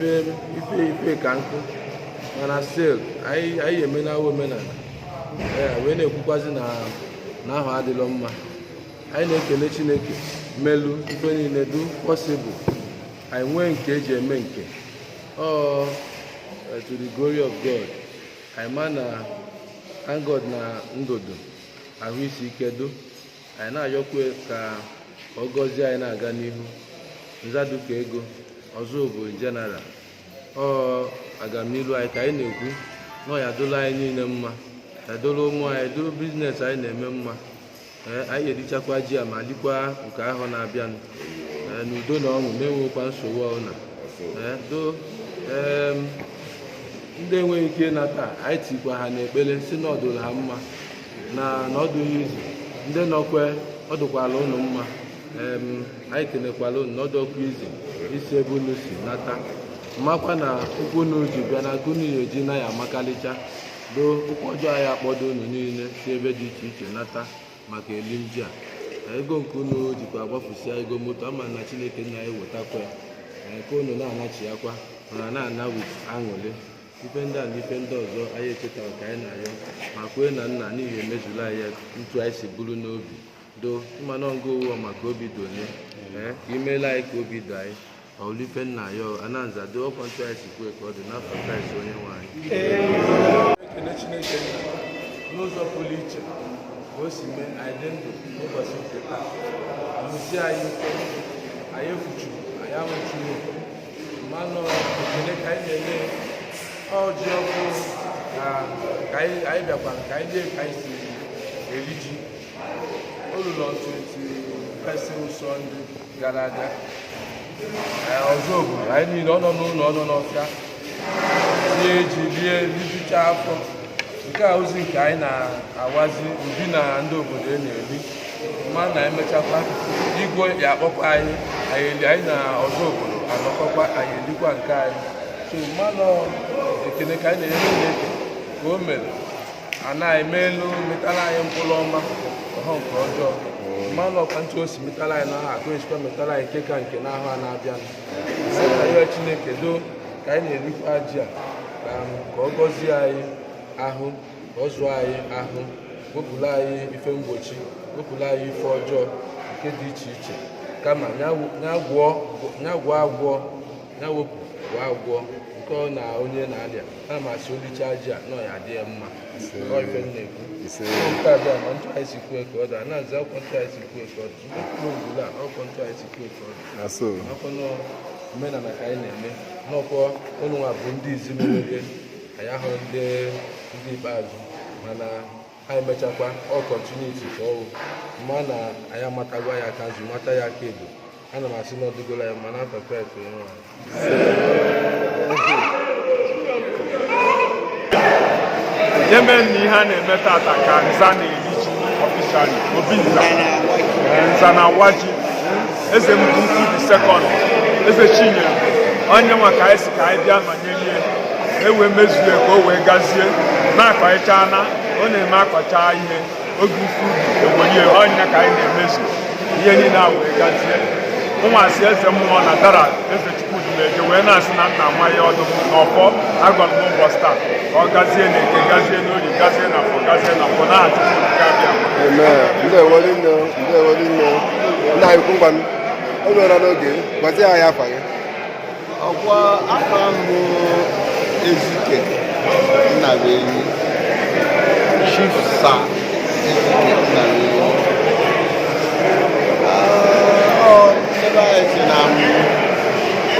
Ife ife ka nkụ, mana still anyị emenawo omenala. Ee, wee na-ekwukwazi na ahụ adịlọ mma. Anyị na-ekele Chineke melu ife niile du possible, anyị nwee nke eji eme nke ọ to the glory of God. Anyị ma na thank God na ndụdụ ahụ isi ike do. Anyị na-ayọkwe ka ọ gọzie anyị na-aga n'ihu. Nzaduka ego ọzọ bụ general ọ agamnilu anyị ka anyị na-ekwu na ọ ya dụla anyị niile mma, ya dụla ụmụ anyị, dụrụ business anyị na-eme mma. Ee, anyị erichakwa ji a ma likwa nke ahụ na-abịanụ, ee, n'udo na ọṅụ, na-enwekwa nsogbu ọbụla. Ee, do ndị enweghị ike ịnata, anyị tikwa ha n'ekpere si na ọdụrụ ha mma na ọdụghị izu. Ndị nọkwe, ọ dụkwala ụnụ mma. Anyị kenekwala ụnụ na ọdụ ọkụ izi isi ebe unu si nata, makwa na ụkwụ unu ji bịa na nke unu ya eji na ya amakalịcha do. Ụkwụ ọjọọ anyị akpọdo unu niile si ebe dị iche iche nata maka elim ji a. Ego nke unu jikwa agbafusịa ego moto ama na Chineke nna anyị wetakwa ya. Ee, ka unu na-anachi akwa mana na-ana with aṅụrị. Ife ndị a na ife ndị ọzọ anyị echetara ka anyị na-ayọ ma kwee na nna n'ihi emezula anyị ntu anyị si buru n'obi do mmanụ ọngụ ụwa maka obi donye. Ee, ka imeela anyị ka obi do anyị ọlụ ife nna ya ananza do ọkwa ntu anyị si kwee ka ọ dị n'afọ Kraịst onye nwe anyị. Ekele Chineke nna n'ụzọ pụrụ iche ka o si mee anyị dị ndụ n'ụbọchị nke taa, ahụzie anyị ike, anyị efuchuru, anyị anwụchuru mmanụ. Ekele ka anyị na-enye ọjị ọkụ ka anyị bịakwara ka anyị lie ka anyị si eri ji. O ruru on 21st Sunday gara aga. Ee, ọzọ obodo anyị niile, ọ nọ n'ụlọ, ọ nọ n'ọfịa, rie ji, rie, rijucha afọ. Nke a ozi nke anyị na-awazi ubi na ndị obodo e na-eri ma na emechakwa igwe ya akpọkwa anyị, anyị eli, anyị na ọzọ obodo anọkọkwa, anyị elikwa nke anyị. So mmanụ ekele ka anyị na-enye Chineke ka o mere a na-eme elu metara anyị mkpụrụ ọma ọhọ nke ọjọọ. Mmanụ ọkwa ntụ o si metara anyị n'ahụ akụ esikwa metara anyị nke ka nke n'ahụ a na-abịa. Anyị na-arịọ Chineke do ka anyị na-erikwa ji a ka ọ gọzie anyị ahụ, ka ọ zụọ anyị ahụ, wepụrụ anyị ife mgbochi, wepụrụ anyị ife ọjọọ nke dị iche iche, kama ya gwọọ agwọ, ya wepụ gwọọ agwọ nke ọ na onye na-arịa. Ana m asị olicha ji a nọ ya adị ya mma. Ọ ife m na-ekwu nke a bịa ma ntụ anyị si kwue ka ọ dị a na-aza ọkwa ntụ anyị si kwue ka ọ dị ndị kwuru ngwụla ọkwa ntụ anyị si kwue ka ọ dị akwụkwọ omenala ka anyị na-eme n'ọkwọ. Ụnụ nwa bụ ndị izi merege anyị ahụrụ ndị ikpeazụ, mana anyị mechakwa ọ continuity ka ọwụ mma na anyị amatagwa ya aka nzu, mata ya aka edo. Ana m asị na ọ dịgola ya mma n'afọ Kraịst onye nwe anyị. Ihe mere na ihe a na-eme tata ka nza na-eri ji officially, obi nza. Ee, nza na-awa ji. Eze mbụ ukwu the second, Eze Chinyere, onye nwa ka anyị si ka anyị bịa nọnyerie e wee mezue ka o wee gazie na-akọịcha na ọ na-eme akọcha ihe oge ukwu ewelie ọnya ka anyị na-emezu ihe niile a wee gazie. Ụmụasị eze mmụọ na dara eze Chukwudumeje wee na-asị na nna nwa ya ọdụ n'ọfọ agwara m ụbọchị taa ka ọ gazie na eke, gazie n'orie, gazie na afọ, gazie na afọ na Chukwu ga-abịa. Amen. Ndewo nne, ndewo nne. Nna anyị ukwu, ngwanụ. O ruola n'oge, gwazie anyị afa gị. Ọkwa afa mbụ Ezike Nnabuenyi, Chief Sir Ezike Nnabuenyi. Ọ ebe anyị si na m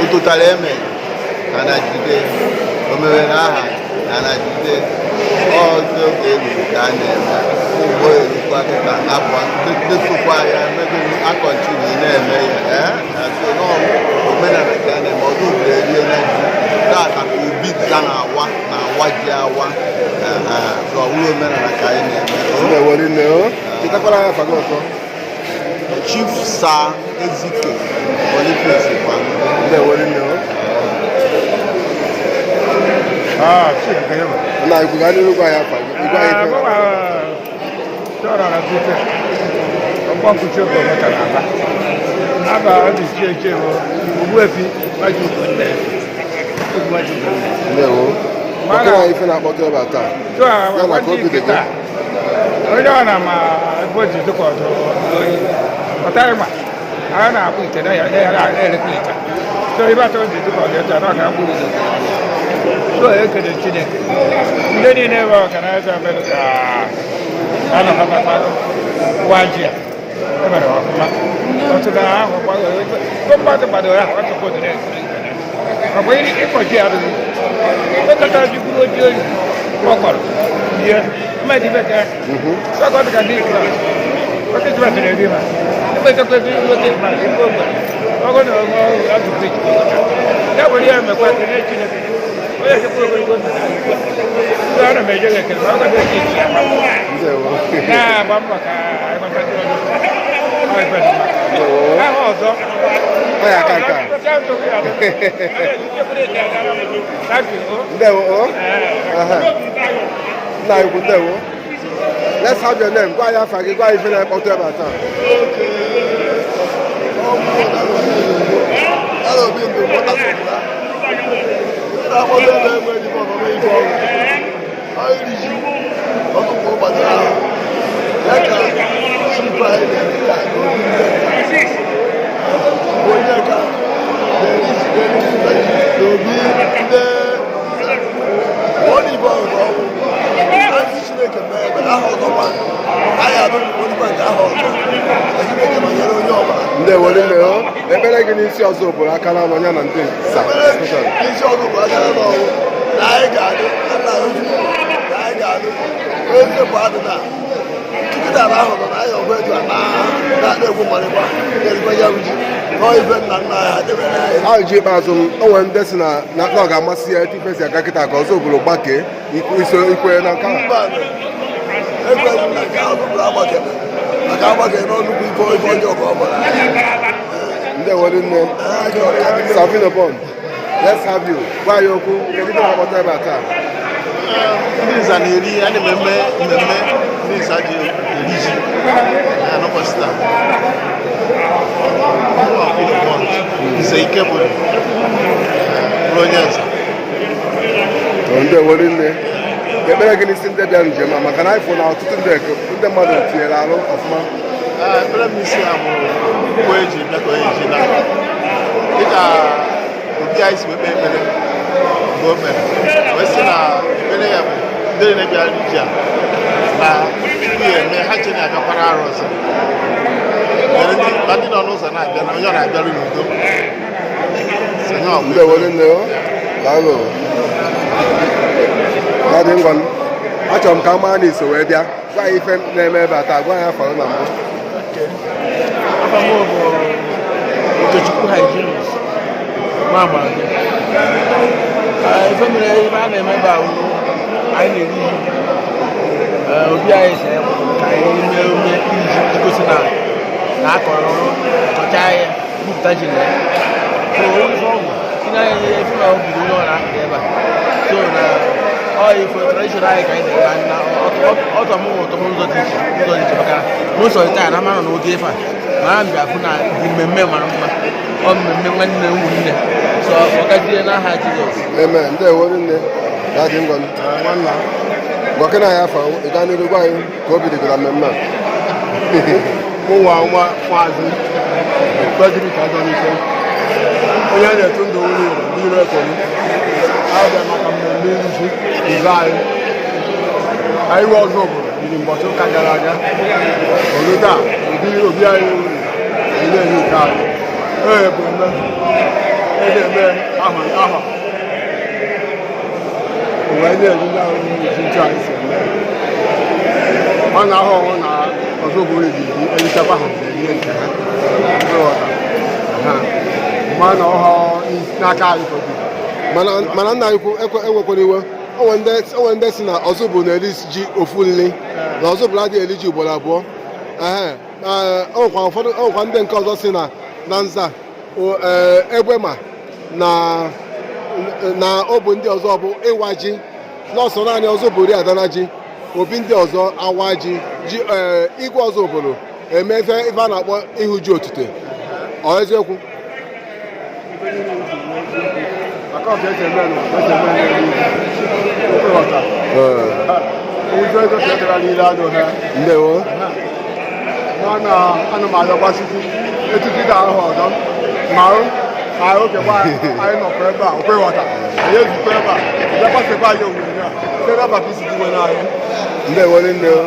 o totara eme na na jide o mere na aha na na jide ọzọ oge eruru ka a na-eme ugbo erukwa kịta afọ ndị sokwa ya emego a continue na-eme ya. Ee, na so n'ọrụ omenala ka a na-eme ọdụ obodo erie na ji tata ka obi nza na-awa na-awa ji awa. Ee, so ọ bụrụ omenala ka anyị na-eme. Ndewo nne o. Chetakwara anyị afa gị ọzọ. Chief Sir Ezike Boniface Kwame. Ndewo nne o. Ah, Chief Kayama. Nna anyị ukwu, gaa n'ihu gwa anyị afa gị. Ịgwa anyị ife. Chọrọ na Twitter. Ọgbọ nkuchi oge ọmụta na-aba. Aba ọ dị chie chie bụ Ogbuefi Nwaji Ugonne. Ndewo. Gwakene anyị ife na-akpọtụ ebe a taa ya na ka obi dị gị. Onye ọ na-ama ebe o ji dịka ọdụ oyi ọtarị ma a na-akwụ ite na ya na-elekwa ite so ibe atọ ji dịka ọdụ etu a na ọ ga-akwụ ite so ekele Chineke ndị niile bụ ọkanaịza mere ka a nọ wa ji a emere ọfụma ọtụtụ ahụ mmadụ gbadoro ahụ ọtụtụ dị na-ekele ọ bụ ịkọ ji adịghị ịkọta ji kwuru oji oyi ọ kọrọ ihe mmadụ ibe ka sọkọ dị ka ndị klas ọkụ tí wàá tẹ̀lé rí ma ẹgbẹ́ tó pé bí wọ́n ti máa ṣe kó gbà ọkọ náà wọ́n á tún fi jù kọjá dáwọ́ rí àmì ẹ̀kọ́ àti ẹ̀kí náà ó yẹ kí kúrò kúrò kúrò náà ọ̀nà mẹ́jọ kẹ̀kẹ́ ọkọ̀ tó ti jì Ndewo. na-agba mbọ ka enweta ndị ọzọ ọ ife dị mma. Aha ọzọ Ọ ya aka nke a. Ndewo o. Aha. Nna anyị ukwu, ndewo. Let's have your name. Gwa anyị afa gị, gwa anyị ife na-akpọtụ ebe a taa. Ndewo nne o. Ekpere gị n'isi ọzọ obodo aka na anọ ya na ndị nza especially. Isi ọgụ bụ aka na ọwụ na anyị ga-adị nna Chukwu na anyị ga-adị eze bụ adị na nkịta na ahụ nọ na anyị ọgụ etu a na-egwu mmalịkwa na-erikwa ya ji nọ ife nna nna anyị ha debere anyị. Ajụjụ ikpeazụ m, o nwere ndị si na na ọ ga-amasị ya etu ife si aga kịta ka ọzọ obodo gbakee iso ikwenye na nke a. Mba, ekweghị m na nke ahụ bụrụ agbakere maka agbakere n'ọnụkwụ ife ife ọjọọ ka ọ bụla. Ndewo nne. Savino Bond, let's have you. Gwa anyị okwu, kedu ife na-akpọta ebe a taa? Ndị nza na-eri a na-ememe mmemme ndị nza ji eri ji na n'ụbọchị taa. Mụnwa Philip Bond, nze ike bụ bụrụ onye nza. Ndewo nne. Ekpere gị n'isi ndị bịara njem a maka na anyị fụ na ọtụtụ ndị ndị mmadụ tinyere arụ ọfụma. Ee, ekpere m isi ha bụ ụgbọ eji bịa ka onye ji na dịka obi anyị si wee kpee ekpere mgbe o mere wee sị na ekpere ya bụ ndị niile bịara ije a na tupu ya eme ha che na-abịakwara arụ ọzọ. Mere ma ndị nọ n'ụzọ na-abịa na onye ọ na-abịaru n'udo. Sị nye ọgwụ. Ndewo nne o. Daalụ. Ya dị ngwa m. Achọrọ m ka a maa na iso wee bịa. Gwa anyị ife na-eme ebe a taa, gwa anyị afọ na mbụ. Afa m bụ Okechukwu Hyginus Mama. Ife mere ife a na-eme ebe a wụ anyị na-eri ji. Obi anyị si anyị ka anyị mee ome iri ji gosi na na akọrọ ọrụ kọchaa ya gwupụta ji na ya. So ife ọgwụ tinye anyị ife na obido onye ọ na-akụ ebe a. So na ọ ife tradition anyị ka anyị na-eme na ọtọ m ụtọ m ụzọ dị iche ụzọ dị iche maka most of the time na ama nọ n'oge ife a ma a bịa fụ na dị mmemme mara mma ọ mmemme nwanne ụmụnne so ọ gazie n'aha Jizọs. Amen. Ndewo nne. Ya dị ngwa m. Nwanna. Gwakena anyị afa, ị gaa n'iru gwa anyị ka obi dị gị na mmemme a. Mụnwa nwa maazị Frederick Adonike, onye a na-etu ndụ wuru uru ndị iro ekolu abịa maka mmemme iri ji ibe anyị. Anyị nwe ọzọ obodo biri mbọchị ụka gara aga olu taa obi obi anyị wuru anyị na-eri nke anyị ee bụ eme e na-eme ahọ ahọ wee na-eri ndị ahụ ji ntu anyị si eme ọ na-ahụ ọhụụ na ọzọ obodo ji erichakwa ha erie nke ha. Ịghọta? Ha. Ma na ọhọ n'aka anyị ka o bi. Mana mana nna anyị kwu enwekwara iwe o nwere ndị si na ọzọ bụ na-eri ji ofu nri na ọzọ bụla adịghị eri ji ugboro abụọ. Ehe, ee, o nwekwa ụfọdụ o nwekwa ndị nke ọzọ si na na nza ee, egbe ma na na ọ bụ ndị ọzọ bụ ịwa ji n'ọsọ naanị ọzọ bụ ri adana ji obi ndị ọzọ awa ji ji ee, igwe ọzọ obodo eme ife ife a na-akpọ ịhụ ji otite. Ọ eziokwu? Maka Maka ọ ka esi eme n'ụwa, ka esi eme n'eluigwe. Ịghọta. Ụjọ ego ka edara niile anụ ha. Ndewo. Na ana m ayọkwa Chukwu etutu ga ahụ ọzọ ma ahụ anyị okekwa anyị nọkwa ebe a okwe ghọta anyị ezukọ ebe a bịakwasịkwa anyị onyonyo a site n'aba ka isi diwe n'anyị. Ndewo nne o.